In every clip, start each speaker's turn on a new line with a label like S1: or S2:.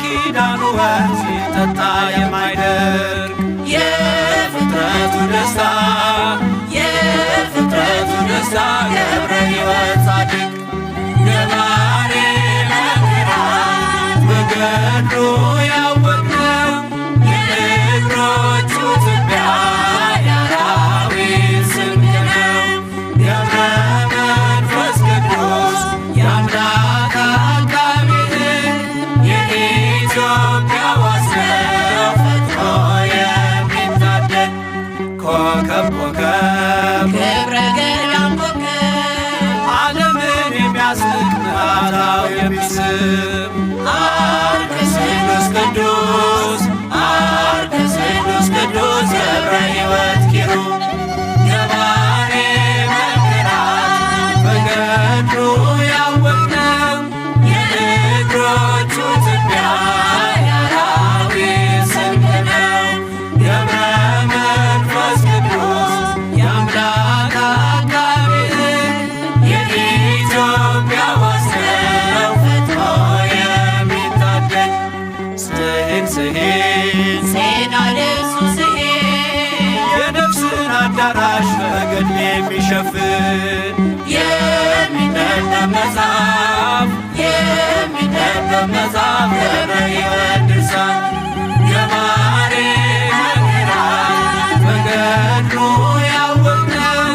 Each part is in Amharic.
S1: የኪዳኑ ወንዝ ሲጠጣ የማይደርቅ የፍጥረቱ ደስታ፣ የፍጥረቱ ደስታ ገብረ ሕይወት ጻድቅ፣ ገባሬ መከራት በገድሉ ያወቅነው፣ የእግሮቹ ትቢያ የአራዊት ስንቅ ነው። ገብረ መንፈስ ቅዱስ የአምላክ አቃቤ ሕግ፣ የኢትዮጵያ ዋስ ነው ፈጥኖ የሚታደግ። ኮከብ ኮከብ
S2: ክብረ ገዳም ኮከብ፣
S1: ዓለምን የሚያስንቅ፣ ምልአታው የሚስብ፣ አርከ ስሉስ ቅዱስ፣ አርከ ስሉስ ቅዱስ ገብረ ሕይወት ኪሩብ፣ ገባሬ መከራት በገድሉ ያወቅነው፣ የእግሮቹ ትቢያ የአራዊት ስንቅ ነው። ገብረ መንፈስ ቅዱስ የአምላክ አቃቤ ሕግ፣ የኢትዮጵያ ዋስ ነው ፈጥኖ የሚታደግ። ስሂን ስሂን
S2: ሴና ልብሱ ስሂን፣
S1: የነፍስን አዳራሽ በገድል የሚሸፍን፣ የሚነበብ መጽሐፍ፣ የሚነበብ መጽሐፍ ገብረ ሕይወት ድርሳን፣ ገባሬ መከራት በገድሉ ያወቅነው፣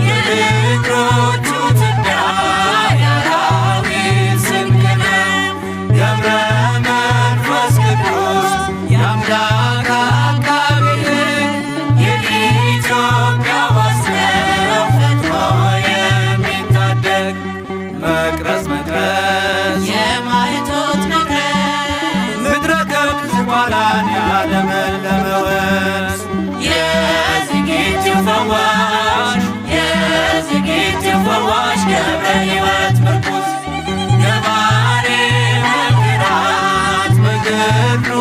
S1: የእግሮቹ ትቢያ የአራዊት ስንቅ ነው። ገብረ መንፈስ ቅዱስ የአምላክ አቃቤ ሕግ፣ የኢትዮጵያ ዋስ ነው ፈጥኖ የሚታደግ። መቅረዝ መቅረዝ
S2: የማኅቶት መቅረዝ፣
S1: ምድረ ከብድ ዝቋላን ያለመለመ ወንዝ፣ የዝጊቱ ፈዋሽ፣ የዝጊቱ ፈዋሽ ገብረ ሕይወት ምርኩዝ፣ ገባሬ መከራት በገድሉ